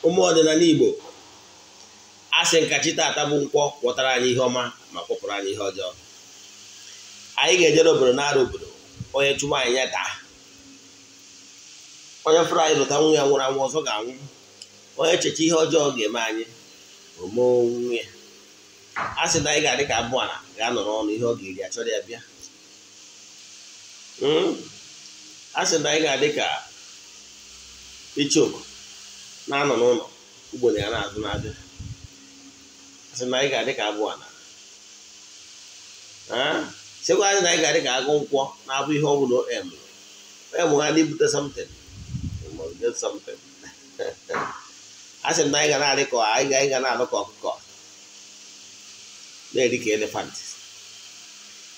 Ụmụ ọdịnala Igbo a sị nkachi taata bụ nkwọ kwọtara anyị ihe ọma ma kwọpụrụ anyị ihe ọjọọ. Anyị ga-ejere obodo na-arụ obodo, onye chụwa anyị ya daa, onye fụrụ anyị lụta nwa ya nwụrụ anwụ ọzọ ga-anwụ, onye echeche ihe ọjọọ ga-eme anyị ome onwe ya. A sị na anyị ga-adị ka abụọ na ga-anọ n'ọnụ ihe ọ ga-eri achọrọ ya bịa. A sị na anyị ga-adị ka ichoku na-anọ n'ụlọ ugboro ya na-azụ na-abịa. A sị na anyị ga-adị ka abụọ na sịkwa na anyị ga-adị ka agụ nkwọ na-abụ ihe ọ bụla em ha na-ebute something, you must get something. A sị na anyị ga na-adị ka anyị ga na-alụ ka ọkụkọ na-eri ka elefant.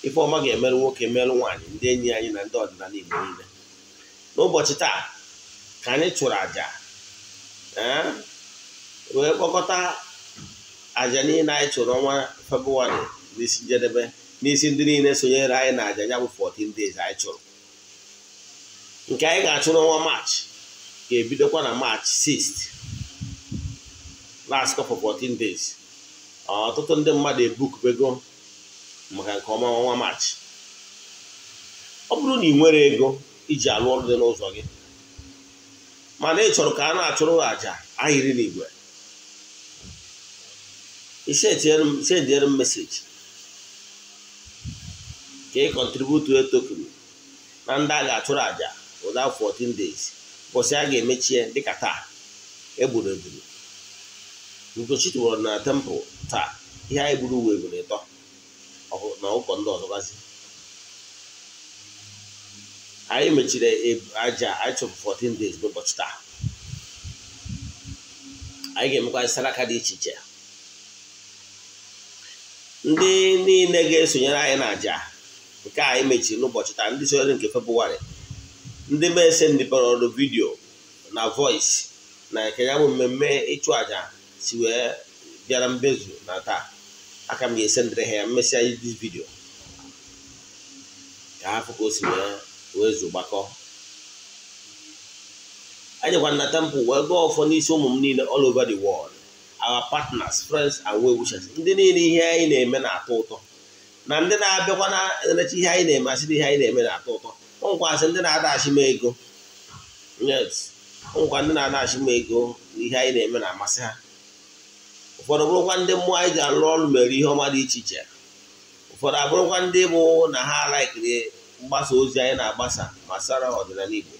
Ife ọma ga-emerụ nwoke merụ nwaanyị, ndị enyi anyị na ndị ọdịnala Igbo niile. N'ụbọchị taa ka anyị chụrụ àjà wee kpọkọta àjà niile anyị chụrụ ọnwa Febụwarị n'isi njedebe, n'isi ndị niile sonyere anyị na àjà ya bụ 14 days anyị chụrụ. Nke anyị ga-achụ n'ọnwa Maachị ga-ebidokwa na Maachị 6th last for 14 days. Ọtụtụ ndị mmadụ ebukubego maka nke ọma ọnwa Maachị. Ọ bụrụ na ị nwere ego iji alụ ọrụ dị n'ụzọ gị, mana ị chọrọ ka a na-achụrụ àjà ahịrị n'igwe, sendịere m meseji ka ị kọntributu token na ndị a ga-achụrụ àjà without 14 days. Ụbọchị a ga-emechie dịka taa egburu eburu Ugochi tụwara na tempụl taa, ihe anyị gburu uwe eburu ịtọ na ụkọ ndị ọzọgazi. Anyị mechiri aja anyị chụrụ 14 days n'ụbọchị taa. Anyị ga-emekwa saraka dị iche iche. Ndị niile ga-esonyere anyị na aja nke anyị mechiri n'ụbọchị taa, ndị sonyere nke Febụwarị, ndị mese ndị bọrọ vidiyo na voice na nke ya bụ mmemme ịchụ aja si wee bịara mbezu na taa, aka m ga-esendịrị ha ya mmesịa this vidiyo ka ha fụ ka o si wee zu gbakọ. Anyị gwa na tempụl wee gọọ ọfọ n'isi ụmụ m niile all over the world, our partners, friends and well wishers, ndị niile ihe anyị na-eme na-atọ ụtọ, na ndị na-abịakwa na-elecha ihe anyị na-eme asị na ihe anyị na-eme na-atọ ụtọ. Nkwasị ndị na-adachi m ego, yes, nkwa ndị na-adachi m ego na ihe anyị na-eme na-amasị ha. Ụfọdụ bụrụkwa ndị mmụọ anyị ji alụ ọrụ mere ihe ọma dị iche iche. Ụfọdụ abụrụkwa ndị bụ na ha laikiri mgbasa ozi anyị na-agbasa gbasara ọdịnala Igbo.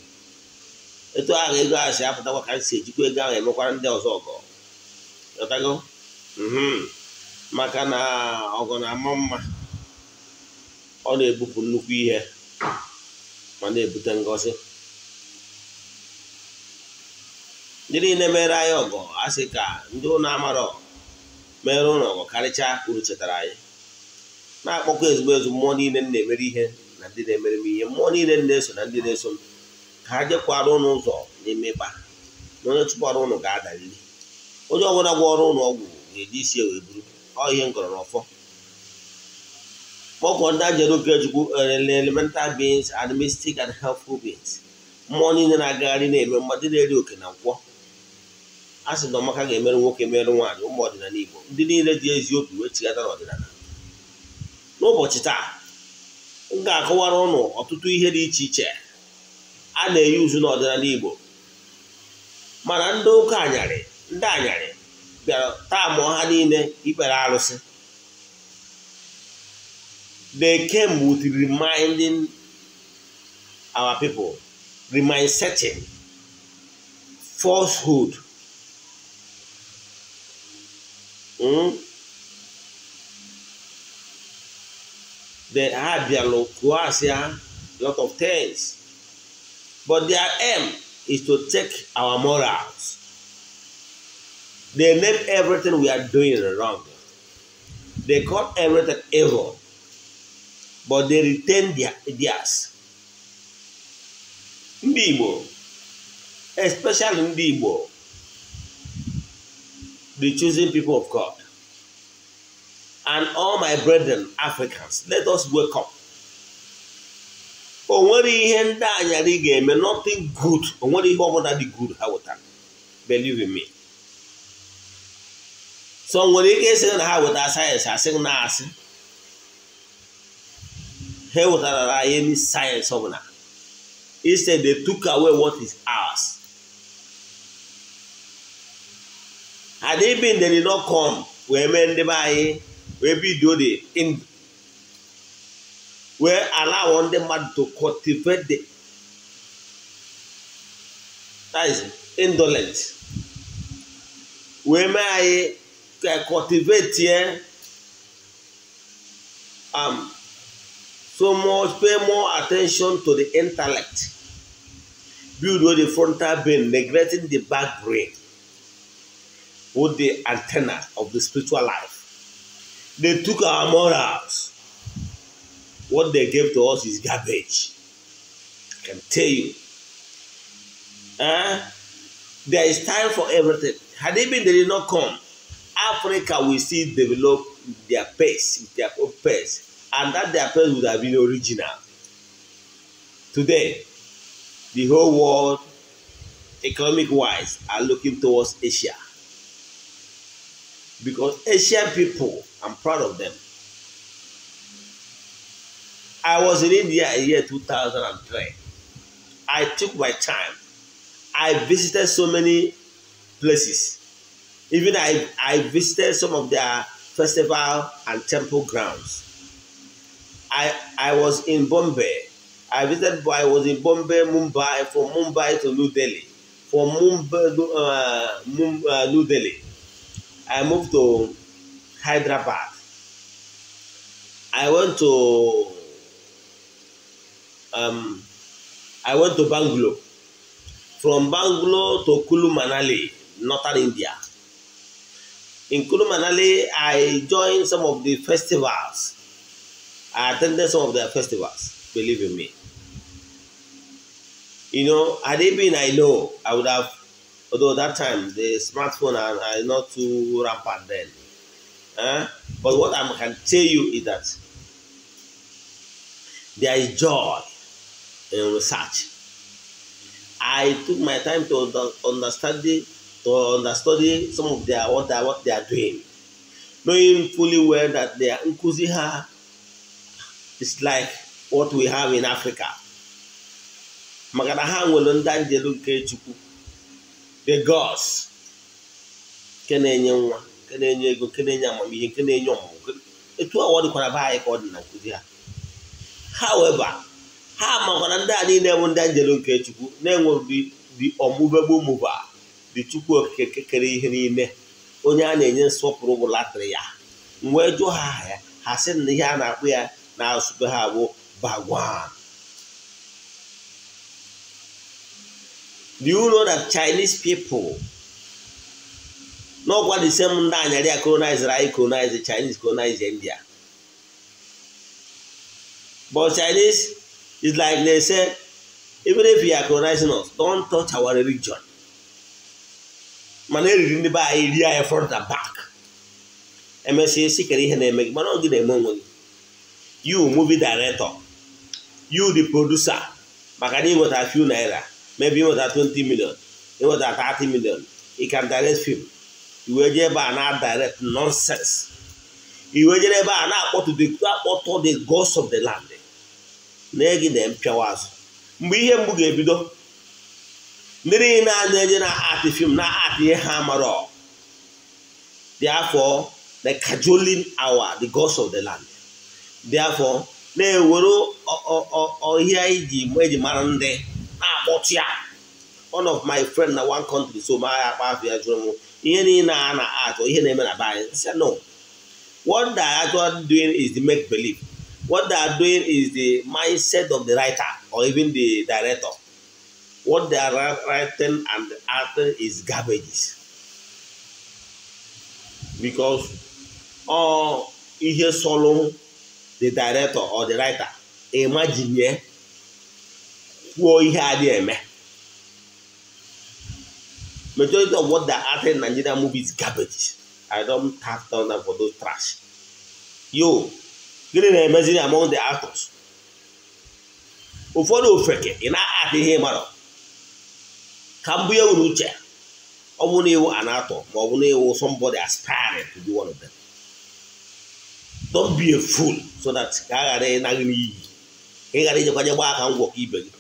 Etu ahụ ego ahụ si apụtakwa ka anyị si ejikwa ego ahụ emekwara ndị ọzọ ọgọ. Ghọtago? Maka na ọgọ na-ama mma, ọ na-ebupụ nnukwu ihe ma na-ebute ngọzi. Ndị niile mere anyị ọgọ a sị ka ndị ụlọ amarọ mere ụlọ ọgọ karịchaa uru chetara anyị. Na-akpọkọ ezigbo ezu mmụọ niile na-emere ihe na ndị na-emere m ihe, mmụọ niile na-eso na ndị na-eso m, ka ha jekwara ụnụ ụzọ n'ime ịkpa, na onye chụkwara ụnụ ga-adariri. Onye ọbụla gwọrọ ụnụ ọgwụ ga-eji isi wee buru ọ ihe ngọrọ n'ọfọ. Kpọkọ ndị ajere Okechukwu elemental beings and mystic and helpful beings, mmụọ niile na-agagharị na-eme mmadụ na-eri oke na nkwọ. A sị na ọmaka ga-emerụ nwoke merụ nwaanyị, ụmụ ọdịnala Igbo, ndị niile ji ezi obi wee chigata n'ọdịnala. N'ụbọchị taa m ga-akọwara ụnụ ọtụtụ ihe dị iche iche a na-eyi uzu n'ọdịnala Igbo, mana ndị ụka anyarị, ndị anyarị bịara taa mụọ ha niile ikpere arụsị. They came with reminding our people, remindsetting falsehood. They have a lot of things, but their aim is to take our morals. They name everything we are doing wrong. They call everything evil, but they retain their ideas. Ndị Igbo, especially ndị Igbo, the choosing people of God, and all my brethren Africans, let us wake up. O nwere ihe ndị anyarị ga-eme, nothing good. O nwere ihe ọbụla dị good ha wetara. Believe in me. So nwere ike ịsị na ha wetara sayensị, asị na asị ha wetara anyị any sayensị ọbụla. Instead, they took away what is ours. Had they been, they did not come. We made the buy, we be do the in. We allow them to cultivate the, that is indolent. We may cultivate here so much, pay more attention to the intellect. Build with the frontal brain, neglecting the back brain with the antenna of the spiritual life. They took our morals. What they gave to us is garbage. I can tell you. There is time for everything. Had it been they did not come, Africa will still develop their pace, their own pace, and that their pace would have been original. Today, the whole world, economic-wise, are looking towards Asia. Because Asian people, I'm proud of them. I was in India in year 2003. I took my time. I visited so many places. Even I visited some of their festival and temple grounds. I was in Bombay. I was in Bombay, Mumbai, from Mumbai to New Delhi. From Mumbai, New Delhi, I moved to Hyderabad. I went to Bangalore. From Bangalore to Kulu Manali, northern India. In Kulu Manali, I joined some of the festivals. I attended some of their festivals, believe in me. You know, had it been, I know, I would have, although that time the smartphone are not too rampant then. But what I can tell you is that there is joy in research. I took my time to understudy some of their what they are doing, knowing fully well that their nkuzi ha is like what we have in Africa. Maka na ha nwere ndị anjelu nke Chukwu, the gods, nke na-enye nwa, nke na-enye ego, nke na-enye amamihe, nke na-enye ọmụmụ. Etu a ọ dịkwara be anyị ka ọ dị na nkuzi ha. However, ha makwara ndị a niile bụ ndị anjelu nke Chukwu na-enwe the unmovable mover, the Chukwu okike kere ihe niile, onye a na-enye nsọpụrụ bụ latịrị ya. Mgbe jụọ ha aha ya, ha sị na ihe a na-akpụ ya na asụsụ ha bụ Bhagwan. Do you know that Chinese people, not what the same ndị anyarị colonize anyị, colonize Chinese, colonize India. But Chinese is like they say, even if you are colonizing us, don't touch our religion. Mana eriri ndị be anyị rie anyị front and back. Emesịa esi kere ihe na-eme gị, mana ọ gị na-eme onwe gị. You movie director, you the producer, maka na ị nweta few naira, maybe ị nweta 20 million, ị nweta 30 million, you can direct film. I wee jee ebe a na-direct nonsense. I wee jee ebe a na-akpọtụ the gods of the land. Na gị na-mpịawa azụ. Mgbe ihe mgbu ga-ebido, ndị niile na-eje na art film na art ihe ha mara. Therefore, they cajoling our the gods of the land. Therefore, na-ewere ihe anyị ji mara ndị na-akpọtụ ya. One of my friend na one country, so ma ya akpa afọ ya jụrụ m ihe niile a na art ihe na-eme na be anyị. Say no. What they are actually doing is the make believe. What they are doing is the mindset of the writer or even the director. What they are writing and acting is garbage. Because all ihe solo the director or the writer imagine kwuo ihe adịghị eme. Majority of what they are acting in Nigerian movies is garbage. I don't tap down for those trash. Yo, gịnị na-emeziri among the actors? Ụfọdụ ofeke ị na-ata ihe mara ka mbụ ya unu uche. Ọ bụrụ na iwu an actor ma ọ bụ na iwu somebody aspiring to be one of them. Don't be a fool so that ka a ghara ịnaghị n'iyi, ka ị ghara ijekwanye gba aka ngwọ ka ibe gị.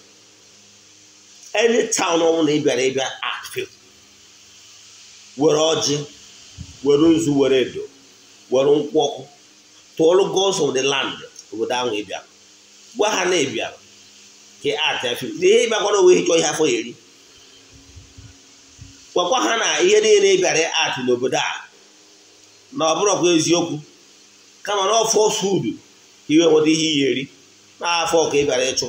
Any town ọ bụla ị bịara ịbịa act film, were ọjị, were nzu, were edo, were nkwụ ọkụ, tụọrụ gods of the land obodo ahụ ị bịara, gwa ha na ị bịara ka ị act ya film. N'ihe ịbịakwara onwe ịchọ ihe afọ ya eri, gwakwa ha na ihe niile ị bịara act n'obodo a na ọ bụrụkwa eziokwu, kama na ọ falsehood ka iwe nweta ihe iyi eri n'afọ ka ị bịara ịchụ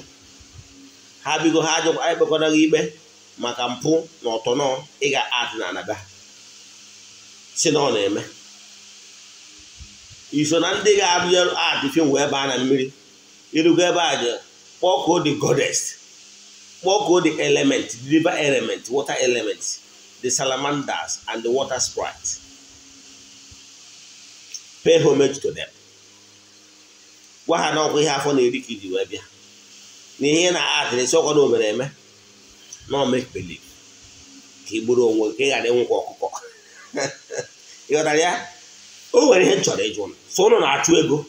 ha. Bigo ha ajụkwa ekpekọna gị ikpe maka mpụ na ọtọnọ ị ga-act na anaba si na ọ na-eme. Iso na ndị ga-abịa act film wee baa na mmiri, irugo ebe a je kpọkuo the goddess, kpọkuo the element, the river element, water element, the salamanders and the water sprites. Pay homage to them. Gwa ha na ọkwa ihe afọ na-eri ka iji wee bịa na ihe na act na-esi ọkwa na omere eme na make believe ka ị gburu onwe ka ị ghara ịnwụkwa ọkụkọ. Ịghọtara ya? O nwere ihe m chọrọ ịjụ ụnụ. So ụnụ na-achụ ego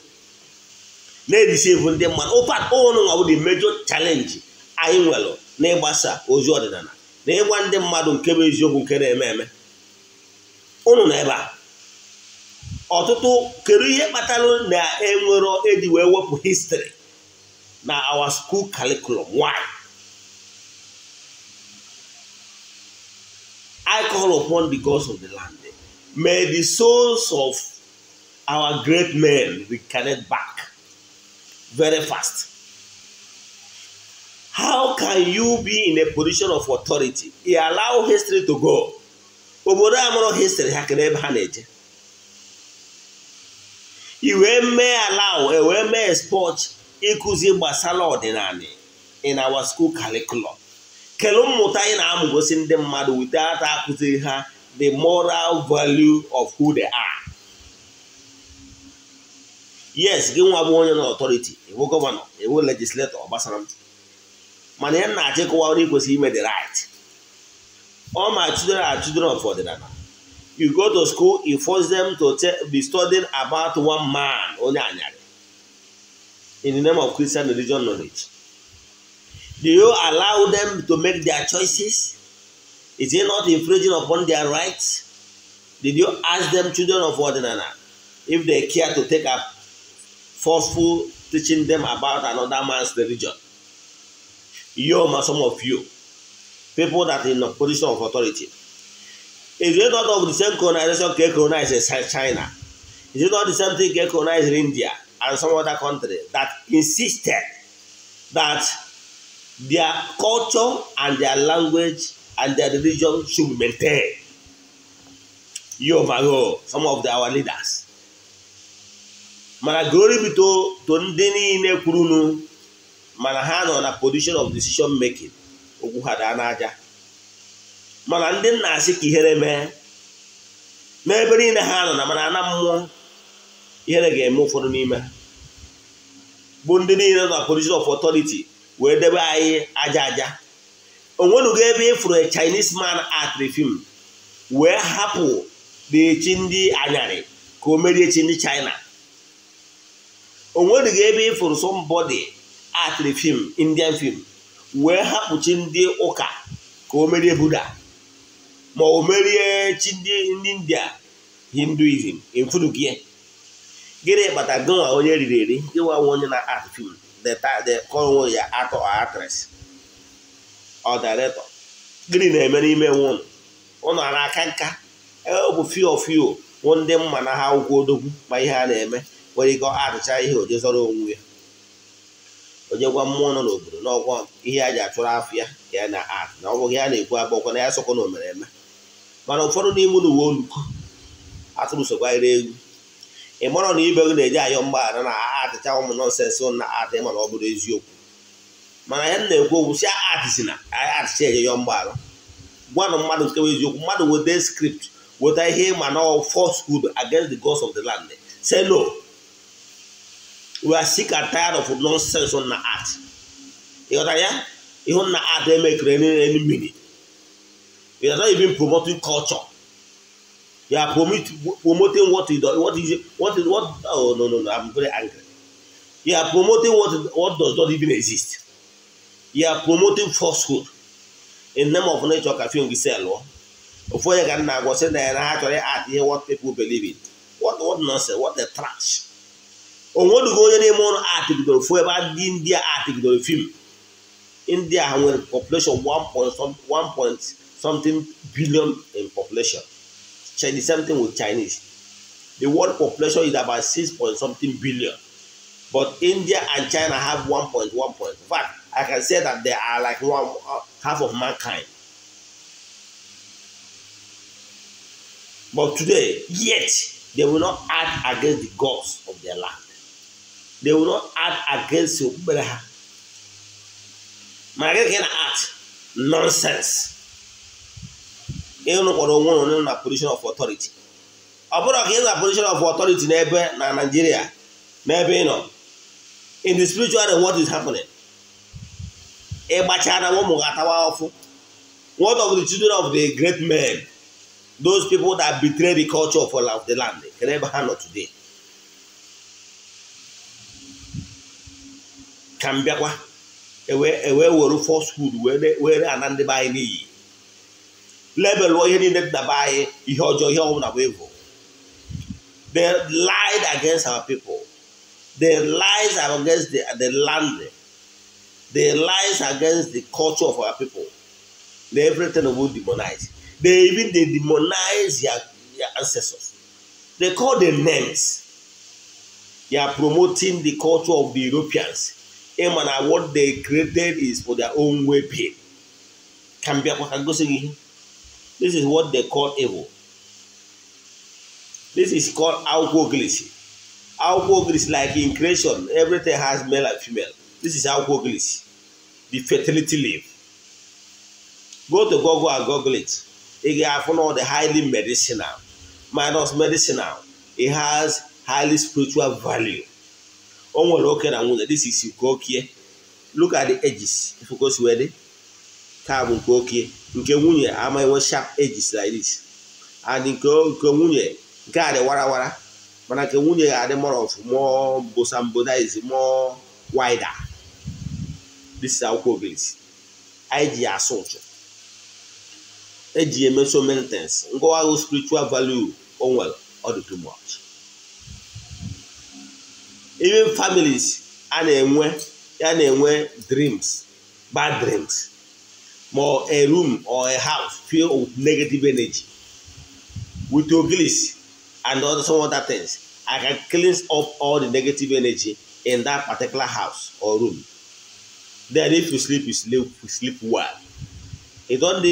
na-edisi evu ndị mmadụ. Ụnụ nwa bụ the major challenge anyị nwere n'ịgbasa ozi ọdịnala na ịgwa ndị mmadụ nke bụ eziokwu nke na-eme eme. Ụnụ nọ ebe a ọtụtụ. Kedu ihe kpatara na enwero eji wee wepụ history na our school curriculum? Why? I call upon the gods of the land. May the souls of our great men reconnect back very fast. How can you be in a position of authority? You allow history to go. Obodo amụrụ history ha kere ebe ha na-eje. I wee mee allow, e wee mee sport ịkụzi gbasara ọdịnala in our school curriculum. Kelu mmụta anyị na-amụgosi ndị mmadụ without akụziri ha the moral value of who they are. Yes, gị nwa bụ onye na authority, iwu gọvanọ, iwu legislator, ọ gbasara m. Mana ya na-achịkọwa onye kwesịrị ime the right. All my children are children of ọdịnala. You go to school, you force them to be studying about one man, onye anyarị, in the name of Christian religion knowledge. Do you allow them to make their choices? Is it not infringing upon their rights? Did you ask them, children of ọdịnala, if they care to take up forceful teaching them about another man's religion? You, some of you, people that are in a position of authority. Is it not of the same colonization that colonized China? Is it not the same thing that colonized India and some other country that insisted that their culture and their language and their religion should be maintained? You, some of our leaders. Mana glory be to ndị niile kwurunu, mana ha nọ na position of decision making, okwu ha daa n'aja. Mana ndị nna asị ka ihere mee n'ebe niile ha nọ na mana ana mmụọ ihere ga-eme ụfọdụ n'ime ha bụ ndị niile nọ na position of authority wee debe anyị aja aja. Onwenugo ebe ịfụrụ a Chinese man at the film wee hapụ chi ndị anyarị ka o merie chi ndị China. Onwenugo ebe ịfụrụ somebody at the film, Indian film, wee hapụ chi ndị ụka ka o merie Buddha ma o merie chi ndị India Hinduism mfudugie. Gịnị kpatara gịnwa onye riri eri, gịnwa onye na art film, the call ya actor or actress or director, gịnị na-eme n'ime nwụnụ ụnụ a na-aka nka? Ọ bụ few of you bụ ndị mma na ha akwụkwọ odogwu ma ihe a na-eme nwere ike atụcha ihe oje zọrọ onwe ya, onye gwa mmụọ nọ n'obodo n'ọgwọ ihe a ji achụrụ afọ ya ya na art na ọ bụghị ya na-ekwu abụọkwa na ya sọkọ na omere eme. Mana ụfọdụ n'ime ụlọ uwe oluko atụrụ sokwanyere egwu. Ị mara na ibe gị na-eji ayọ mgbaghara na atịcha ụmụ nọnsensị na atị, mana ọ bụrụ eziokwu. Mana ya na-ekwu okwu si atị si na atịcha eje yọ mgbaghara. Gwanụ mmadụ nke bụ eziokwu. Mmadụ weta script, weta ihe ma na falsehood against the gods of the land. Say no. We are sick and tired of nonsense on the art. Ịghọtara ya? Ịhụ na art emekere any meaning. You are not even promoting culture. You are promoting what you do, what is what oh no, I'm very angry. You are promoting what does not even exist. You are promoting falsehood in the name of nature. Ka film gị sell ofu onye ka nna agwa sị na ya na ha chọrọ add ihe what people believe in. What nonsense, what a trash. Onwedugo onye n'ime ụlọ art bidoro fụ ebe ndị India art bidoro film. India nwere population 1 point something billion in population. The same thing with Chinese. The world population is about 6 point something billion. But India and China have 1.1 point. In fact, I can say that they are like half of mankind. But today, yet, they will not act against the gods of their land. They will not act against the act nonsense. You know, na position of authority. Ọ bụrụ ka ị na position of authority n'ebe na Nigeria, n'ebe ị nọ, in the spiritual realm, what is happening? What of the children of the great men, those people that betray the culture of the land, can never handle today. Ka m bịakwa ewe were falsehood were ana ndị be anyị n'iyi, lebelụọ ihe niile dị na be anyị ihe ọjọọ, ihe ọbụla bụ evil. They lied against our people. They lies against the land. They lies against the culture of our people. They, everything will demonize. They demonize their ancestors. They call them names. They are promoting the culture of the Europeans. And what they created is for their own well-being. This is what they call evil. This is called alcoholism. Alcoholism, like in creation, everything has male and female. This is alcoholism, the fertility leaf. Go to Google and Google it. It has all the highly medicinal, minus medicinal. It has highly spiritual value. This is Ukokie. Look at the edges. If you go to where carbon kokie, nke nwunye ama enwe sharp edges like this. And nke nwunye nke a dị warawara, mana nke nwunye ga-adị more of more bosambo, that is more wider. This is alcoholism. Anyị ji asụ ụchụ, eji eme so many things. Ngwa spiritual value o nwere, ọ dị too much. Even families a na-enwe dreams, bad dreams, or a room or a house filled with negative energy. With oglis and other some other things, I can cleanse up all the negative energy in that particular house or room. Then if you sleep, you sleep well. You don't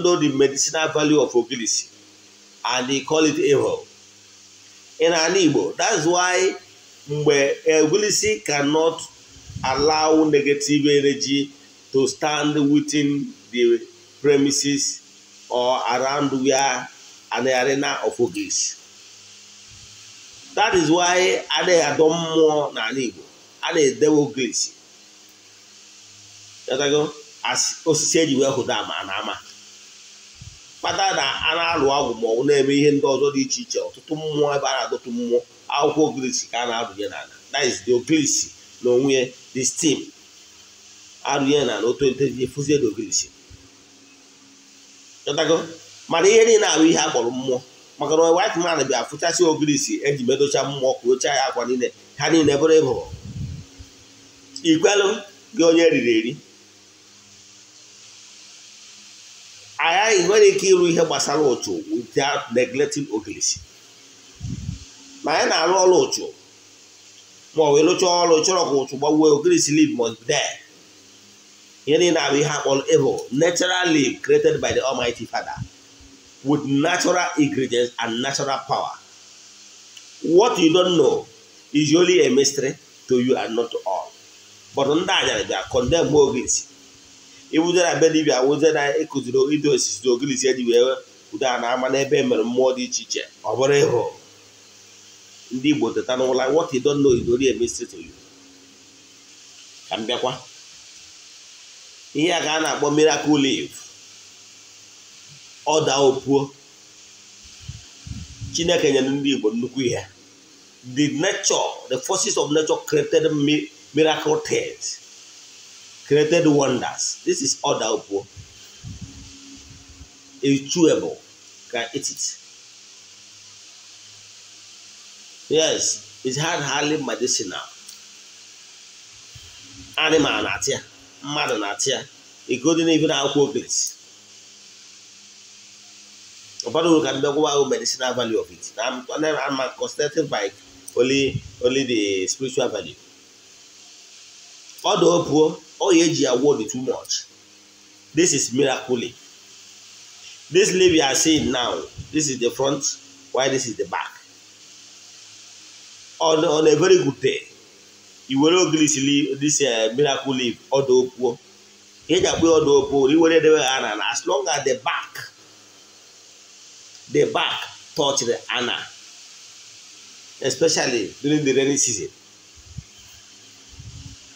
know the medicinal value of oglis, and they call it evil. In an Igbo, that's why ogilisi cannot allow negative energy to stand within the premises or around where an arena of ogilisi. That is why a na-adọ mmụọ n'ala Igbo, a na-edewe ogilisi osisi eji wee hụda ama na ama kpata na a na-alụ ọgwụ ma ọ bụ na-eme ihe ndị ọzọ dị iche iche. Ọtụtụ mmụọ ebe a na-adọtụ mmụọ, akwụkwọ ogilisi ka a na-arụnye n'ala. That is the ogilisi na onwe ya, the steam arụnye n'ala otu efuzie the ogilisi. Mana ihe niile ahụ ihe a kpọrọ mmụọ, maka na white man bịa fụchasị ogilisi eji medocha mmụọ ka ocha ya akwa niile ha niile bụrụ ịbụrụ ikwelụ gị onye riri eri. Aghaghị nwere ike ịrụ ihe gbasara ụchụ without neglecting ogilisi. Ma anyị na-arụ ọrụ ụchụ ma ọ wee lụcha ọrụ chọrọ ka ụchụ gbawuo, ogilisi leaf must be there. Ihe niile abụ ihe akpọrọ evil, natural leaf created by the Almighty Father with natural ingredients and natural power. What you don't know is only a mystery to you and not to all. But ndị anyarị bịa condemn ogilisi. Iwuze na be dibịa wụze na ekuziri ido osisi ogilisi eji wee udo na ama n'ebe mere mmụọ dị iche iche, ọ bụrụ ịhụ ndị Igbo teta n'ụla. What you don't know is only a mystery to you. Ka m bịakwa ihe a ka a na-akpọ miracle leaf. Ọda opuo. Chineke nyere ndị Igbo nnukwu ihe. The nature, the forces of nature created miracle things, created wonders. This is ọda opuo. It's chewable. Can eat it. Yes, it had highly medicinal. Animal na-atịa, mmadụ na-atịa, including even akwụkwọ ogirisi. Ụfọdụ uru ka ndị ọgwụgwọ ahụ medicinal value of it. I'm concentrating by only the spiritual value. Ọda opuo, ọ ya eji agwọ dị too much. This is miracle leaf. This leaf you are seeing now, this is the front, while this is the back. On a very good day, you will ogirisi leaf, this miracle leaf, ọda opuo. Ihe ji akpọ ọda opuo, iwere edebe ha na as long as the back touch the ana, especially during the rainy season.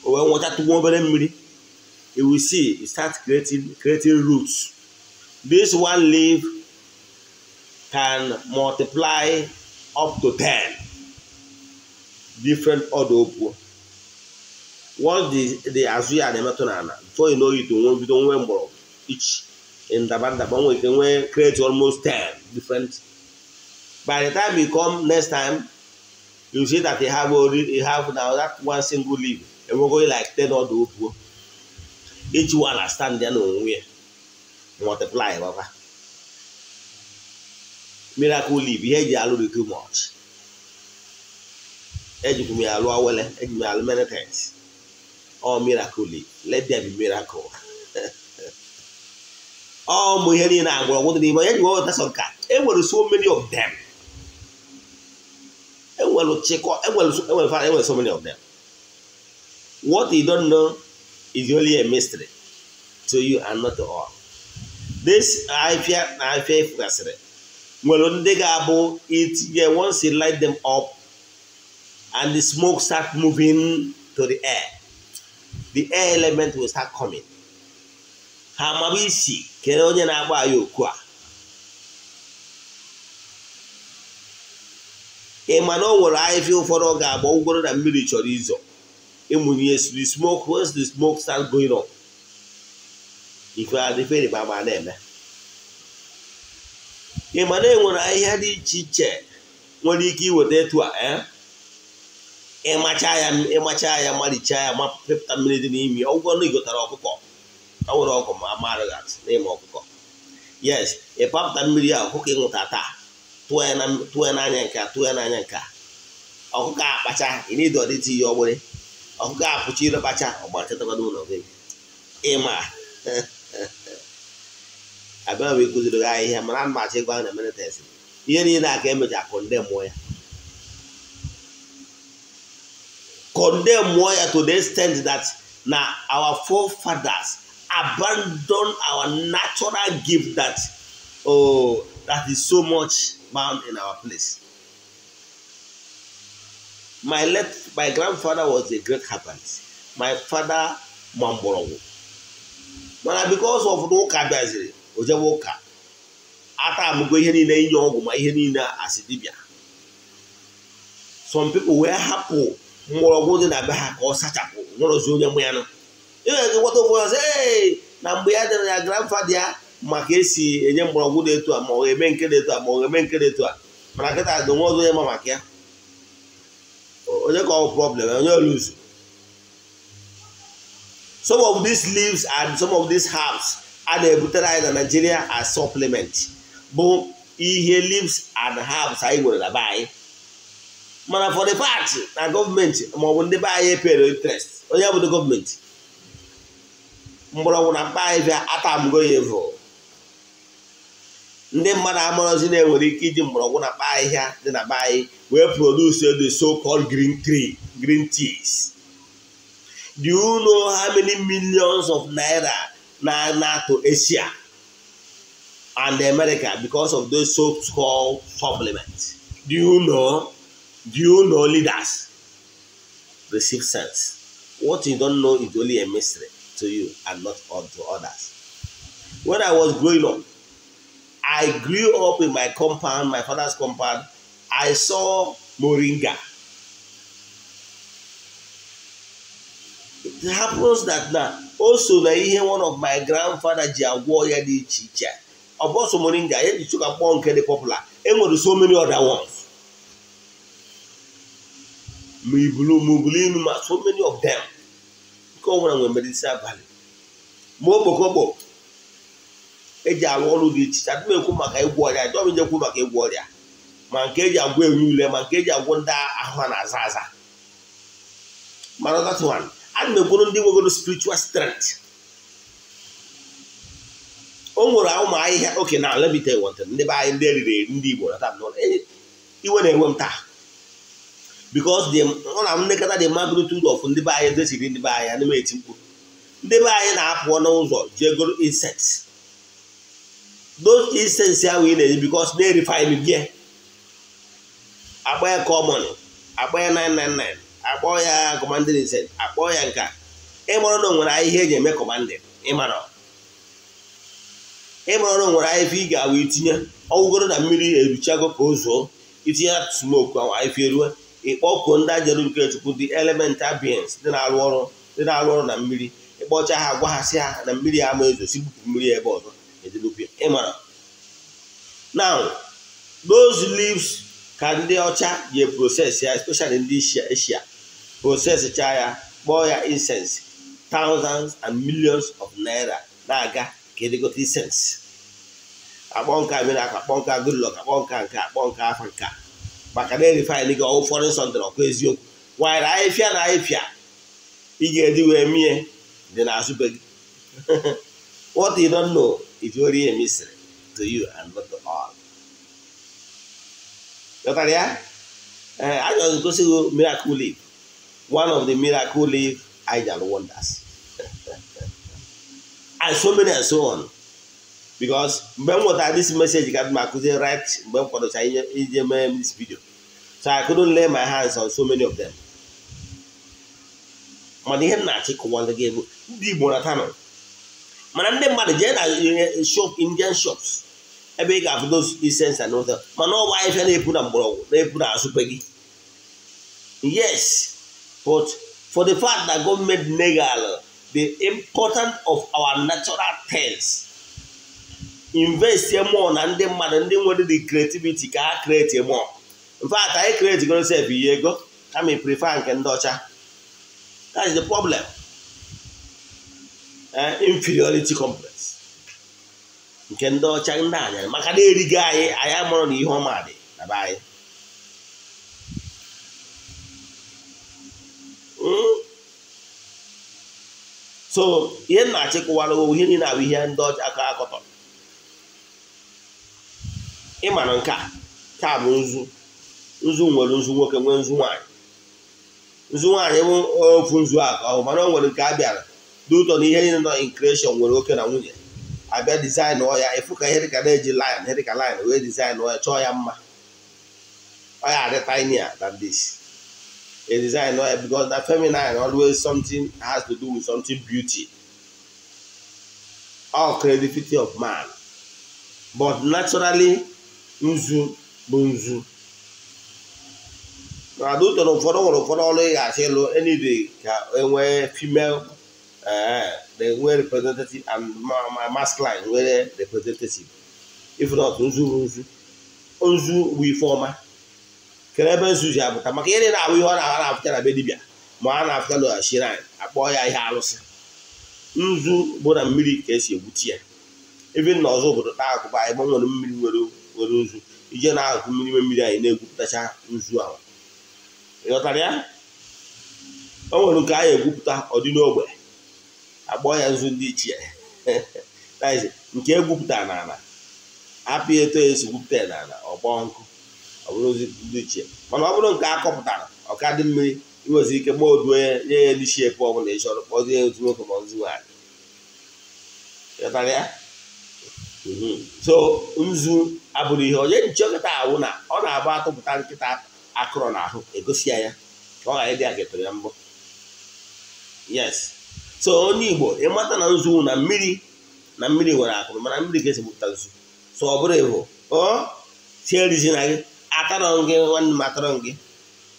When water to obere mmiri, you will see it start creating roots. This one leaf can multiply up to 10 different ọda opuo. Once the azụ ya na-emetụ n'ala, before you know it, bido nwee mgbọrọgwụ each in ndaba ndaba nwere ike nwee create almost 10 different. By the time you come next time, you see that you have now that one single leaf, and we're going like 10 ọda opuo. Each one has stand there n'onwe ya, multiply baba. Miracle leaf, ihe eji alụ dị too much. Ejikwu m ya alụ awele, eji m ya alụ many things. All miracle leaf. Let there be miracle. Ọ mụ ihe niile agwụrọgwụ dị n'ime ya ji weweta sọ nka. E nwere so many of them. E nwere chịkọ, e nwere so many of them. What you don't know is only a mystery to you and not to all. This ahịfịa na ahịfịa efugasịrị nwere ndị ga-abụ itinye once you light them up and the smoke start moving to the air, the air element will start coming. Ha amaba isi kere onye na-agba ya oku a. Ị ma na o nwere ahịfịa ụfọdụ ọ ga-agba ụgwọrọ na mmiri chọrọ izo ịmụnye the smoke. Once the smoke start going up, ife ịrịba ama na-eme. Ị ma na e nwere ahịhịa dị iche iche nwere ike iweta etu a, ịmacha ya marichaa ya ma pepụta mmiri dị n'imi. Ọgwụgwọ na igotara ọkụkọ, ọ nwere ọkụ ma amarịghị n'ime ọkụkọ. Yes, ịpapụta mmiri a ọkụkọ ịnwụta taa, tụọ ya n'anya nke a, tụọ ya n'anya nke a, ọkụkọ akpacha ị na-edo ọdịtị ihe ọgbụrị, ọkụkọ apụcha ire kpacha ọgbachatakwana ụlọ gị. Ịma abịa m ịkụziri gị ahịhịa mana ana m achọ ịgwa na menites ihe niile a ka emecha condemn ya. Condemn ya to the extent that na our forefathers abandoned our natural gift that is so much bound in our place. My grandfather was a great herbalist. My father ma mgbọrọgwụ. Mana because of na ụka bịaziri, o jewe ụka ata amụgo ihe niile inye ọgwụ ma ihe niile asị dibịa. Some people wee hapụ mgbọrọgwụ dị na be ha ka ọ sachapụ nwere onye mụ ya nọ. Ị ga-enweta ụfọdụ ọzọ ee na mgbe ya dịrị ya grandfather ya maka esi enye mgbọrọgwụ dị etu a ma ọ ga-eme nke dị etu a ma ọ ga-eme nke dị etu a, mana kịta dị nwa ọzọ onye ma maka ya. Onye ka ọ problem onye oluzu. Some of these leaves and some of these herbs a na-ebutere anyị na Nigeria as supplement bụ ihe leaves and herbs anyị nwere na be anyị. Mana for the fact na gọọmenti maọbụ ndị be anyị epere interest, onye bụ gọọmenti mgbọrọgwụ na mkpa ahịhịa atamgo ya evu. Ndị mmadụ amarozi na-enwere ike iji mgbọrọgwụ na mkpa ahịhịa dị na be anyị wee produce the so-called green teas. Do you know how many millions of naira na to Asia and America because of those so-called supplements? Do you know? Do you know leaders receive sense? What you don't know is only a mystery to you and not to others. When I was growing up, I grew up in my compound, my father's compound. I saw moringa. It happens that now also na ihe one of my grandfather ji agwọ ya dị iche iche. Ọ bụ moringa ya ji chụka kpọọ nke dị popular. E nwere so many other ones. Ma ibulu ma so many of them. Nke ọ nwere nwere medicinal value. Ma okpokokpo eji arụ ọrụ dị iche iche. Adị m ekwu maka ịgwọ ọrịa, adị m ekwu maka ịgwọ ọrịa. Ma nke eji agwọ enwe ule, ma nke eji agwọ ndị ahụ ha na-aza aza. Mana that one, ana m ekwuru ndị nwegoro spiritual strength. O nwere ụmụ ahịhịa oke na let me tell you one thing. Ndị be anyị ndị eriri eri ndị Igbo iwe na-enwe m taa. Because ọ na nlekọta the magnitude of ndị be anyị desiri ndị be anyị ana m eti mkpu. Ndị be anyị na-apụ n'ụzọ jee goro insects. Those insects ahụ ị na-eji because na-erifine gị. Akpọ ya common, akpọ ya 999, akpọ ya commanding insect, akpọ ya nka. Ịmara na o nwere ahịhịa eji eme commanding, ịmara na o nwere ahịhịa ị ga-awụ itinye ọgwụgoro na mmiri eruchago ka o zuo itinye smoke ahụ ahịhịa eruo ịkpọkuo ndị ajeru nke Chukwu dị elemental beings dị na-arụ ọrụ na mmiri ịkpọcha ha gwa ha sị ha na mmiri ama ezo si bupụ mmiri ebe ọzọ edelupịa. Ịmara now those leaves ka ndị ọcha ji process ya, especially ndị Asia process cha ya kpọọ ya incense, thousands and millions of naira na-aga ka edegote incense. Akpọ nka miracle, akpọ nka good luck, akpọ nka nke, akpọ nka afa nka, maka na erifine gị ọwụ foreign something ọkwa eziokwu. Wanyere ahịfịa na ahịfịa ị ga-eji wee mie dị n'azụ be gị. What you don't know is only a mystery to you and not to all. Ghọtara ya? Ee, a gosi gị miracle leaf, one of the miracle leaf ideal wonders, and so many and so on. Because mgbe m nwetara this message ka m akụzi right mgbe m kwadocha ije mee this video, so I couldn't lay my hands on so many of them. Mana ihe m na-achị kụwara gị bụ ndị Igbo na tanụ, mana ndị mmadụ jee na shop, Indian shops ebe ị ga-afụ those incense and other, mana ọ bụ ahịhịa na-epu na mgbọrọgwụ na-epu na azụ be gị. Yes, but for the fact that government negal the importance of our natural things, invest more na ndị mmadụ ndị nwere the creativity ka ha create more. In fact, anyị create goro sef ihe ego kama prefer nke ndị ọcha. That is the problem. Inferiority complex nke ndị ọcha ndị anya maka na erigo anyị anyị amụrụ na ihe ọma dị na be anyị. So ihe m na-achịkọwara ihe niile abụ ihe ndị ọcha aka akọtọ. Ịma na nke a ka bụ nzu. Nzu nwere nzu nwoke nwee nzu nwaanyị. Nzu nwaanyị bụ ofu nzu a ka ọ bụ, mana o nwere nke a bịara dị ụtọ na ihe niile nọ in creation nwere oke na nwunye. Abịa design ọ ya efu ka ihe dịka na-eji line, ihe dịka line wee design ọ ya chọọ ya mma. Ọ ya adị tinier than this. A design ọ ya because the feminine always something has to do with something beauty. All creativity of man. But naturally nzu bụ nzu. Na ụtọ na ụfọdụ nwere ụfọdụ ọrụ ị ga-achọ ịlụ any ka enwee female they nwee representative and masculine nwere representative. If not, nzu bụ nzu. Nzu bụ ife ọma. Kere ebe nzu ji apụta maka ihe na-abụ ihe ọ na-apụta na be dibịa ma a na-apụta na shrine akpọọ ya ihe arụsị. Nzu bụ na mmiri ka esi egwuti ya. Even na ọzọ obodo taa akụkọ anyị gbanwere mmiri nwere nzu ije na-akụ mmiri mmiri anyị na-egwupụtacha nzu ahụ. Ịghọtara ya? O nwere nke anyị egwupụta ọdị n'ogbe akpọọ ya nzu ndị ichie. Nke egwupụta n'ala hapụ eto esi gwupụta ya n'ala ọ gbọọ nkụ ọ bụrụ ndị ichie. Mana ọ bụrụ nke a kọpụtara ọka dị mmiri ị nwere ike ma oduo ya nye ya n'isi epu ọbụla ị chọrọ kpọzie ya otu nwoke ma nzu nwaanyị. Ịghọtara ya? So nzu abụrụ ihe onye nche nkịta awụ na ọ na-agba atụpụta nkịta akụrọ n'ahụ egosi ya ya ka ọ ghara ịdị akịtụrụ ya mbụ. Yes. So onye Igbo ịmata na nzu na mmiri na mmiri nwere akụrụ mana mmiri ka esi gbupụta nzu. So ọ bụrụ ịbụ ọ si erizi na gị atarọ gị nwanne m atarọ gị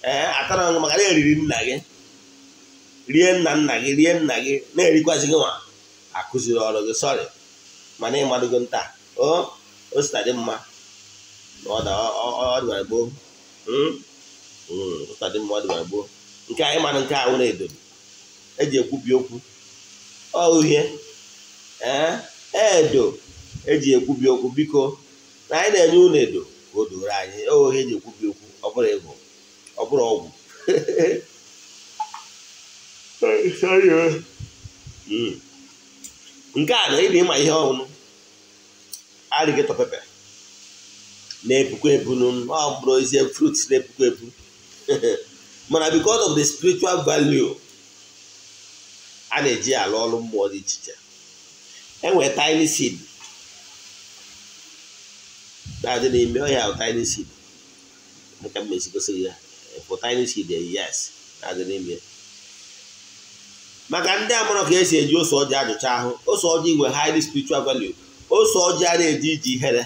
ee atarọ gị maka na eriri nna gị rie nna nna gị rie nna gị na-erikwazi gị nwa akụziri ọrụ gị sọrị mana ịmadụgo nta o osita dị mma na ọ dịbara gboo osita dị mma ọ dịbara gboo nke anyị manụ nke ahụ na-edo eji ekwubi okwu ọ uhie ee edo eji ekwubi okwu biko na anyị na-enye unu edo ka o doro anyị ohe eji ekwubi okwu ọ bụrụ ego ọ bụrụ ọgwụ nke a na ịdị ịma ihe ọhụrụ alligator pepper na-epukwa epu ọ bụrụ ezi fruit na-epukwa epu mana because of the spiritual value a na-eji alụ ọrụ mmụọ dị iche iche. Enwere tiny seed na-adị n'ime ọhịa tiny seed dịka m esi gosi ya for tiny seed yes na-adị n'ime maka ndị amụrụ ka esi eji ose ọjị ajụcha ahụ. Ose ọjị nwere highly spiritual value. Ose ọjị a na-eji iji ihere.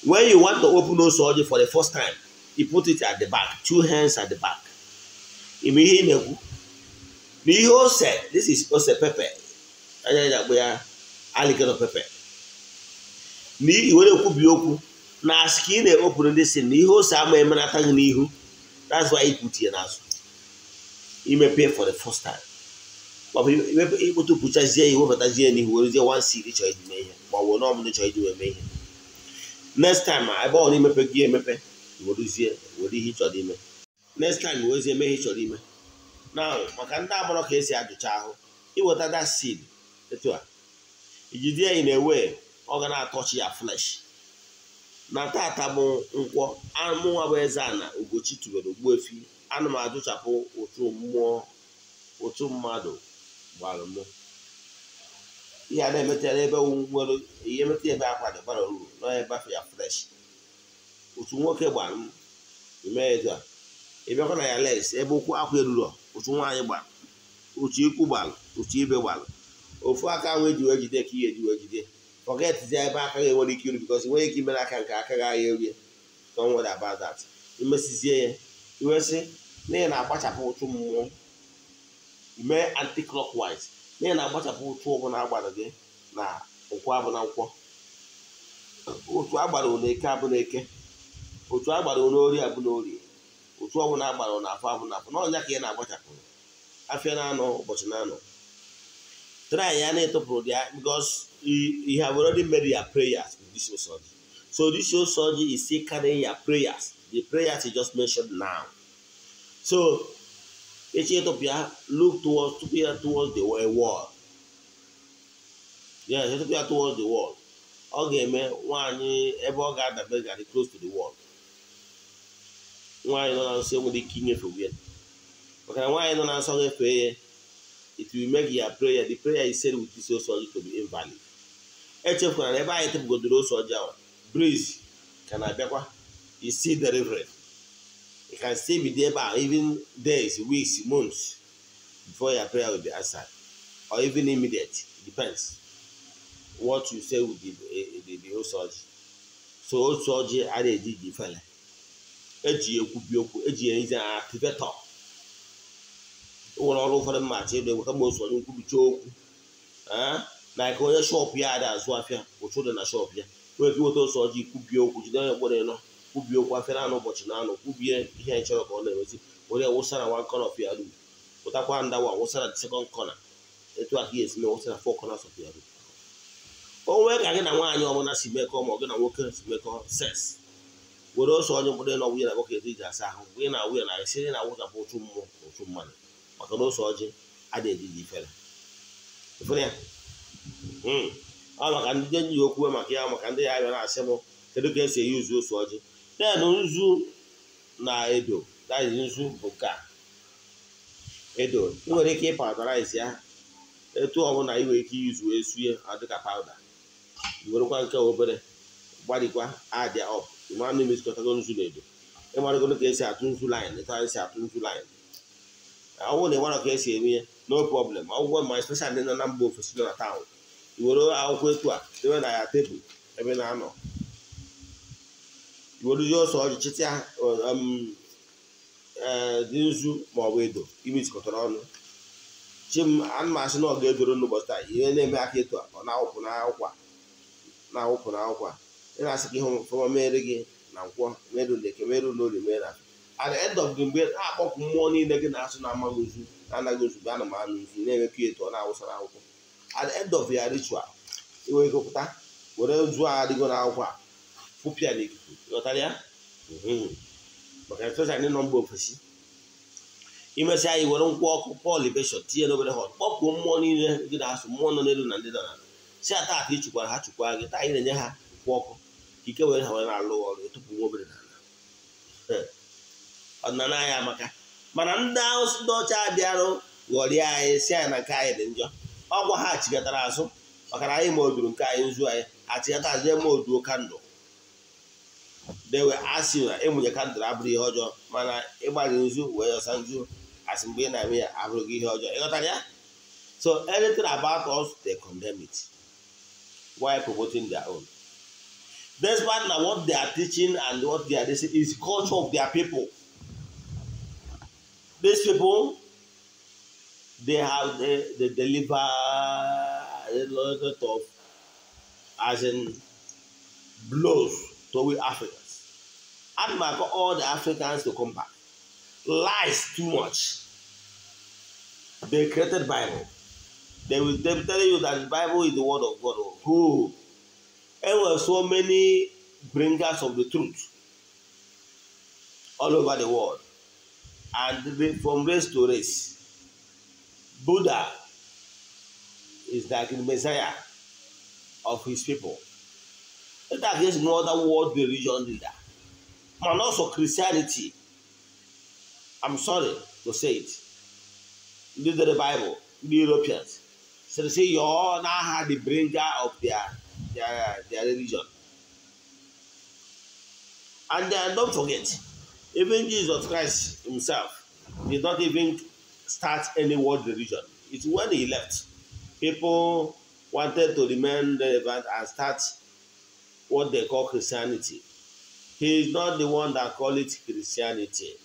When you want to open ose ọjị for the first time, you put it at the back, two hands at the back. Ime ihe ị na-ekwu na ihe ose, this is ose pepper, anya ya akpọ ya alligator pepper. Na i were ekwubi okwu na asị ka ị na-ekpopụrụ ndị si na ihe ose ama emenata gị n'ihu. That's why i put ya n'azụ. Imepe for the first time maọbụ ikpotụpụchazie ya iwebatazie n'ihu werezie one seed chọrọ iji mee ihe ma ọ bụ n'ọmụdị chọrọ iji wee mee ihe. Next time ebe ọ na-emepe gị emepe werezie were ihe ị chọrọ ime. Next time werezie mee ihe ị chọrọ ime. Now maka ndị agbọrọ ka esi ajụcha ahụ iweta that seed etu a ijide ya ị na-ewe ọ ga na-atọchi ya flesh. Na tata bụ nkwọ amụnwa bụ eze ana Ugochi tubelu Ogbuefi ana m ajụchapụ ụtụ mmụọ ụtụ mmadụ gbara mụ ihe a na-emetara ebe nwere ihe emeta ebe akwa dị bara uru na ebe afọ ya fresh ụtụ nwoke gbara m ime etu a ịbịakwa na ya legs ebe ụkwụ akwa eruru ụtụ nwaanyị gbara ụtụ ikwu gbara ụtụ ibe gbara ofu aka ahụ eji wee jide ka ihe eji wee jide forget zi ebe aka gị enwere ike iru because nwere ike imere aka nke aka gị agha erie. Don't worry about that. Imesizie ya iwesị na ị na-agbachapụ ụtụ mmụọ mee anti-clockwise na ị na-agbachapụ ụtụ ọbụla agbara gị na nkwọ abụ na nkwọ otu agbara na eke abụ na eke otu agbara na ori abụ na ori otu ọbụla agbara na afọ abụ na afọ na ọnya ka ị na-agbachapụ afịa na-anọ ụbọchị na-anọ. Try ya na-etopụrụ ya because you have already made your prayers with this Osoji. So this Osoji is still carrying your prayers, the prayers you just mentioned now. So Ethiopia look towards towards the wall. Yeah, Ethiopia towards the wall. Ọ ga-eme nwaanyị ebe ọ ga-adabe ga-adị close to the wall. Nwaanyị nọ na nsọ enwere ike inyefe ya maka na nwaanyị nọ na nsọ ga-efe ya it will make your prayer, the prayer is said with this Osoji to be invalid. Echefukwara na ebe anyị tepụgodoro Osoji ahụ breeze ka na-abịakwa. You see the reverend. You can still be there by even days, weeks, months before your prayer will be answered, or even immediate. It depends what you say with the Osoji. So Osoji a na-eji ji fele eji ekwubi okwu eji ezi activator. Nwere ọrụ ụfọdụ mmachi ebe eweta ma Osoji nkwubicha okwu na ka onye shọpụ ya ada azụ afịa ụchụ dị na shọpụ ya nwere ike iweta Osoji kwubie okwu jide onye mkpọrọ ịnọ kwubie okwu afịa na-anọ ụbọchị na-anọ kwubie ihe anyị chọrọ ka ọ na-emezi were wụsara one corner of your room pụtakwa ndawa wụsara the second corner etu aka esi mee wụsara four corners of your room. O nwee ka gị na nwaanyị ọbụla si mekọọ ma ọ gị na nwoke si mekọọ sex were ose onye mkpụrụ ịnọ nwunye na nwoke etu iji asa ahụ nwunye na nwunye na esi na awụchapụ ụchụ mmụọ na ụchụ mmadụ maka na ose ọjị adịghị eji ifere ifere ya. Ọ maka ndị enyi ya okwu maka ya maka ndị ya abịa na-asị m kedu ka esi eyi uzu ose ọjị. Then nzu na edo, that is nzu bụ nke a edo ị nwere ike ịpawderize ya etu ọbụla ị nwere ike iyuzu wee sue adịka pawuda werekwa nke obere gbarikwa adịa ọp ịmanụ imezikọtago nzu na edo ịmarụgoro ka esi atụ nzu line etu anyị si atụ nzu line. Ọ bụrụ na ịmara ka esi eme ya no problem. Ọgwụgwọ ma especially ndị nọ na mba ofesi nọ na taụn Iwere akwụkwọ etu a debe na ya tebụl ebe na-anọ. Iweruzie ọsọ ọjị chịtịa dị nzu ma ọ bụ edo imitikọtara ọnụ. Chi m ana m asị na ọ ga-edoro n'ụbọchị taa ihe na-eme aka etu a ọ na-awụpụ n'akwụkwọ na-awụpụ n'akwụkwọ a. Ị na-asị ka ihe ọfọma mere gị na nkwọ merụ na eke merụ n'orie mere na at the end of the mgbe na-akpọkụ mmụọ niile gị na-asụ na-amaghị nzu na-anaghị nzu ana m anụ nzu na-emekọ etu ọ na-awụsara akwụkwọ. At the end of your ritual iwe ego pụta were nzu a adịgo n'akwụkwọ a fụpịa n'ikuku ghọtara ya maka especially nọ mba ofesi. Imesịa anyị were nkwụ ọkụ pọl libeshọn tinye n'obere họt kpọkuo mmụọ niile gị na-asụ mmụọ nọ n'elu na ndị nọ n'ala si ata ata ịchụkwara ha chụkwa gị taa anyị na-enye ha nkwụ ọkụ ka ike were ha were na-alụ ọrụ tupu nwa obere n'ala. Ọdịnala anyị amaka mana ndị ndị ọcha bịarụ ghọrịa anyị si anyị na nke anyị dị njọ. Ọgwa ha chịgatara azụ maka na anyị ma oduru nke anyị nzu anyị achịgata azụ eme oduo kandụl. Dewe asị na ịmụnye kandụl abụrụ ihe ọjọọ mana ịgbanye nzu wee yọsa nzu asị mgbe ị na-eme ya abụrụ gị ihe ọjọọ. Ịghọtara ya? So anything about us, they condemn it while promoting their own. Despite na what they are teaching and what they are saying is culture of their people. These people, they have they deliver a lot of as in blows to we Africans. And all the Africans to come back. Lies too much. They created Bible. They will tell you that the Bible is the word of God. Who? There were so many bringers of the truth all over the world. And from race to race. Buddha is like the Messiah of his people. That is no other world religion leader. And also Christianity. I'm sorry to say it. The Bible, the Europeans. So they say you all now have the bringer of their religion. And then don't forget, even Jesus Christ himself did not even start any world religion. It's when he left, people wanted to remain relevant and start what they call Christianity. He is not the one that called it Christianity.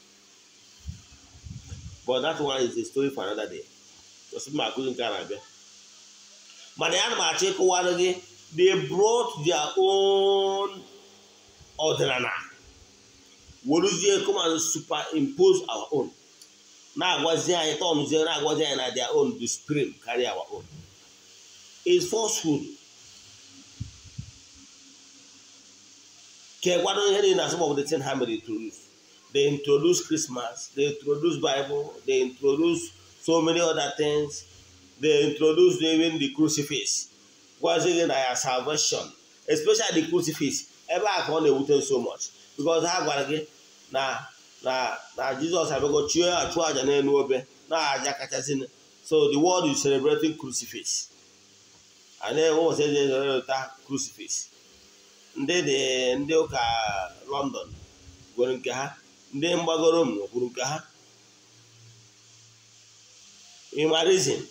But that one is a story for another day. They brought their own ordinana. Come and superimpose our own. Now, their own, the supreme carry our own. It's falsehood. Some of the things how they introduce. They introduce Christmas, they introduce Bible, they introduce so many other things. They introduce even the crucifix. Salvation, especially the crucifix. Everyone so much because na Jesus have go so the world is celebrating crucifix. And then what was it crucifix? Ndị ụka London gwere nke ha, ndị mgbago Rome kwuru nke ha. Reason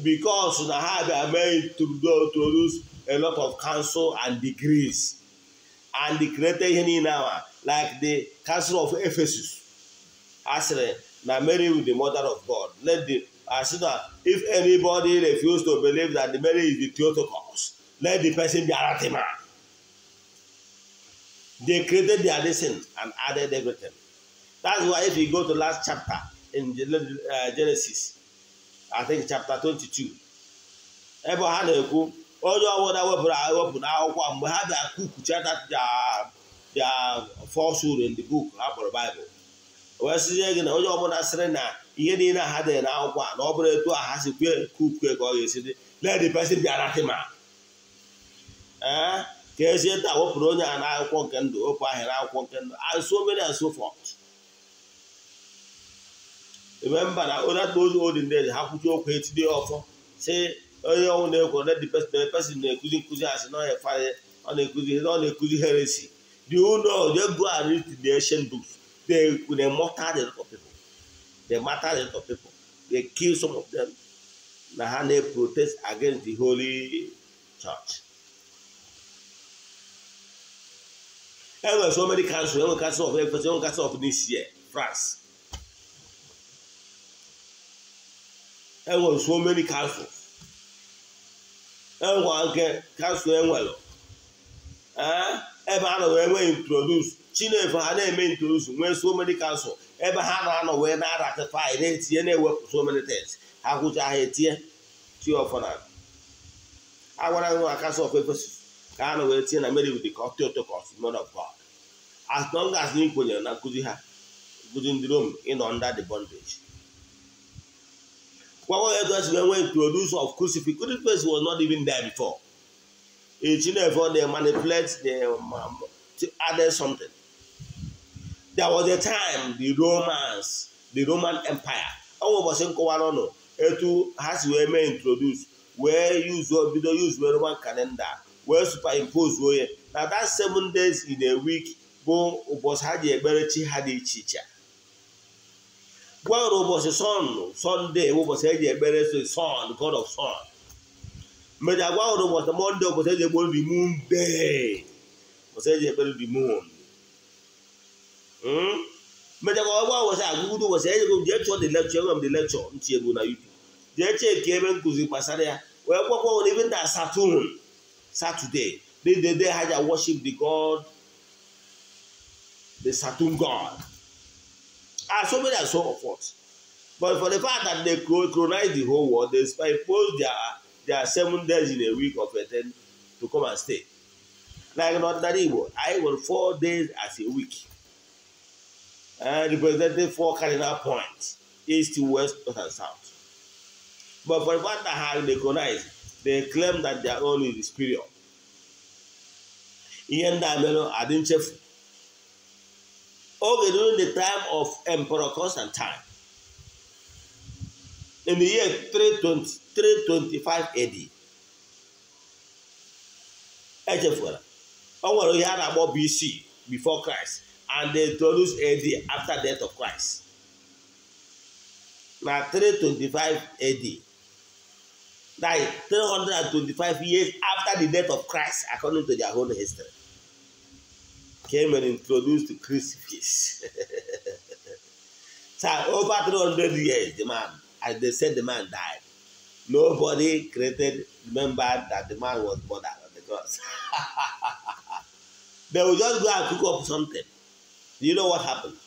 because na ha bịa mee introduce a lot of council and degrees and they created ihe niile ahụ like the Council of Ephesus. Asịrị na Mary is the mother of God. Let the asị na if anybody refuse to believe that the Mary is the Theotokos, let the person be anathema. They created their lesson and added everything. That's why if you go to last chapter in Genesis, I think chapter 22, ebe ha na-ekwu onye ọbụla wepụrụ ewepụ n'akwụkwọ mgbe ha bịa kukucha their falsehood in the book ha kpọrọ Bible. Wee sịzie gị na onye ọbụla sịrị na ihe niile ha dere n'akwụkwọ a na ọ bụrụ etu a ha si kwue kukue ka ọ ga-esi dị, let the person be anathema. Ka ezie taa wepụrụ onye a n'akwụkwọ nke ndụ, wepụ ahịrị akwụkwọ nke ndụ, and so many and so forth. Remember na those olden days ha kwuchi okwu etinye ọfọ sị onye ọnwụ na-ekwu let the person na-ekuzi nkuzi asị na ọ na-ekuzi heresy. Do you know they go and read the ancient books? They murdered a lot of people. They murdered a lot of people. They killed some of them. na ha na-protest against the Holy Church. Enwere so many council, enwere council of Ephesus, enwere council of Nicaea, France. Enwere so many councils. Enwere nke council enwere. Ebe ha nọ wee nwee introduce Chinefe ha na-eme introduce nwee so many council ebe ha na-anọ wee na-ratify na-etinye na-ewepụ so many things. Ha kwụcha ha etinye tie ọfọ na a gwara nwa council of Ephesus ka ha nọ wee tinye na Mary with the Theotokos, Mother of God. As long as ị kwenyere na nkụzi ha, nkụzi ndị Rome, ịnọ under the bondage. Gwagwa etu esi wee nwee introduce of crucifix. Crucifix was not even there before. Chinefe they manipulate, they added something. There was a time the Romans, the Roman Empire, ọ ụbọchị nkọwara ọnụ etu ha si wee mee introduce, wee use bido use Roman calendar, wee superimpose onye na that 7 days in a week bụ ụbọchị ha ji ekpere chi ha dị iche iche. Gwara ụbọchị Sunday ụbọchị eji ekpere so sun, God of sun. Mgbe agwa ụbọchị Monday ụbọchị eji ekpere the moon day, ụbọchị eji ekpere the moon. Mgbe agwa ụbọchị agụgụdụ ụbọchị eji jee chọọ the lecture, enwere m the lecture ntị egwu na YouTube. Jee cheki ebe nkụzi gbasara ya wee gwakwa even that Saturn, Saturday, the day ha ji worship the god, the Saturn god. And so many and so forth. But for the fact that they colonized the whole world, they imposed their 7 days in a week of a 10 to come and stay. Like in ordinary Igbo, I will 4 days as a week. Representing 4 cardinal points, east, west, north, and south. But for the fact that they colonized, they claim that their own is superior. Ihe ndị a mere adị nchefu. Oge during the time of Emperor Constantine, in the year 325 AD, echefukwara, o nwere ihe a na-akpọ BC, before Christ, and they introduced AD after death of Christ. Na 325 AD, that is 325 years after the death of Christ, according to their own history, came and introduced the crucifix. So over 300 years, the man, as they said, the man died. Nobody created, remembered that the man was murdered on the cross. They will just go and cook up something. You know what happened?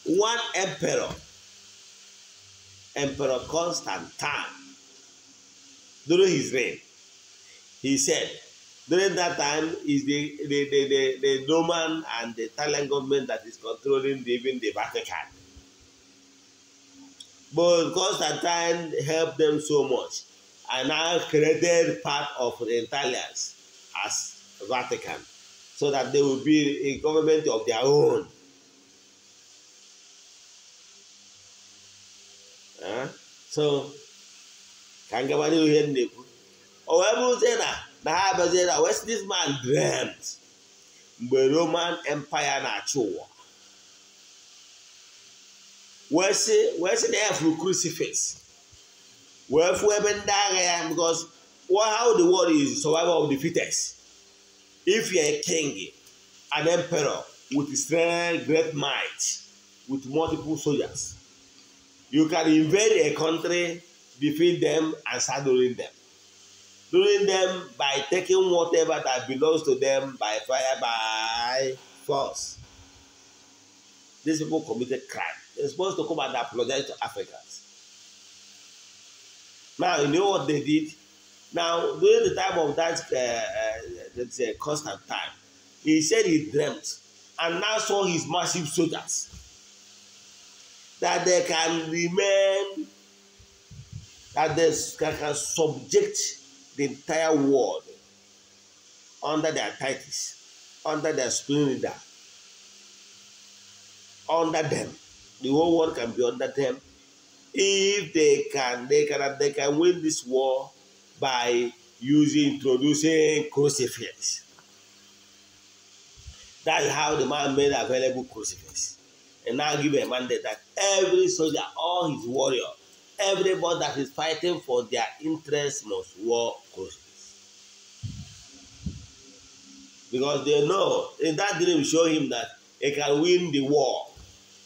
One emperor, Emperor Constantine, during his reign, he said, during that time is the Roman and the Italian government that is controlling even the Vatican. But Constantine helped them so much and now created part of the Italians as Vatican so that they will be a government of their own. So, can this man dreamt mgbe Roman Empire na-achị ụwa wee sị na ya furu crucifix wee fụ ebe ndị agha ya, because how the world is survival of the fittest. If you are a king, an emperor with strength, great might, with multiple soldiers, you can invade a country, defeat them, and start ruling them. Ruling them by taking whatever that belongs to them by fire, by force. These people committed crime. They're supposed to come and apologize to Africans. Now, you know what they did? Now, during the time of that, let's say, Constantine, he said he dreamt and now saw his massive soldiers that they can remain, that they can subject the entire world under their titles, under their splendor, under them. The whole world can be under them if they can win this war by introducing crucifix. That's how the man made available crucifix. And now give a mandate that every soldier, all his warrior, Everybody that is fighting for their interests must wear crucifix. Because they know, in that dream show him that he can win the war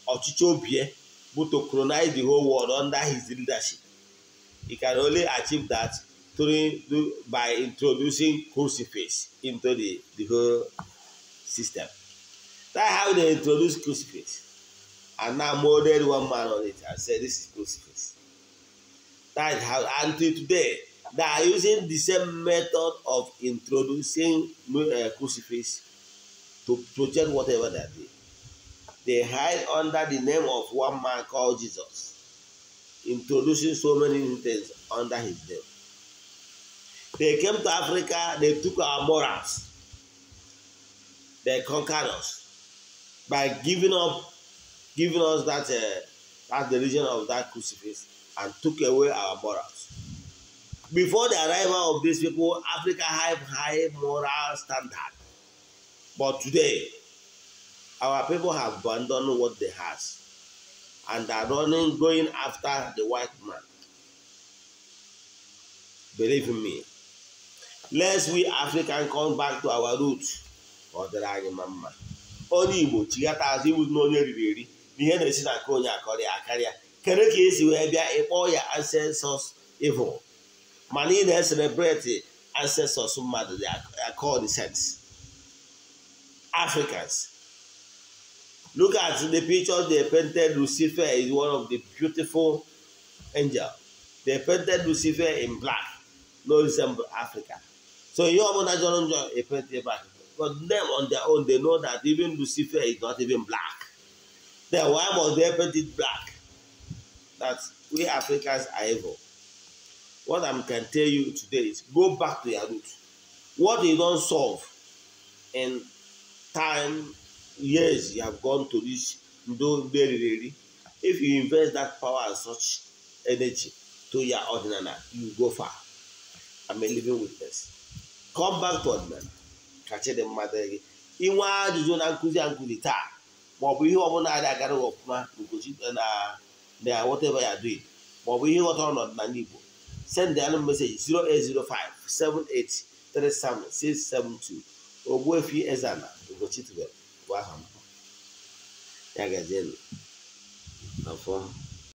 of Chichobie, but to colonize the whole world under his leadership. He can only achieve that by introducing crucifix into the whole system. That's how they introduced crucifix. And now molded one man on it and said, this is crucifix. That is how, until today, they are using the same method of introducing crucifix to project whatever they do. They hide under the name of one man called Jesus, introducing so many things under his name. They came to Africa, they took our morals. They conquered us by giving us that, that religion of that crucifix and took away our morals. Before the arrival of these people, Africa had high moral standard. But today, our people have abandoned what they have and are running, going after the white man. Believe in me. Lest we Africans come back to our roots. Ọ dịrị anyị ma mma. Onye Igbo chighata azụ iwu na onye riri eri na ihe na-esi na nke onye akọrịa akarịa. Kedu ka esi wee bịa ịkpọ ya ancestors evil? Mana ị na-celebrate ancestors mmadụ, they are called the saints. Africans. Look at the pictures they painted. Lucifer is one of the beautiful angels. They painted Lucifer in black, no resemble Africa. So you are painted black. But them on their own, they know that even Lucifer is not even black. Then why must they paint it black? That we Africans are evil. What I can tell you today is go back to your roots. What you don't solve in time, years you have gone to this, if you invest that power and such energy to your ordinary, you go far. I'm a living witness. Come back to ordinary. Kachi dị mmadụ gị inwe ajụjụ na nkụzi a nkụzi taa maọbụ ihe ọbụla adị agara ọfụma nkochi na whatever you are doing maọbụ ihe ghọtara n'ọdịnala Igbo, send the message 08057837672. Ogbuefi Eze-Ana Ugochi tubelu bụ aha m. Ya gazienụ. Afọ.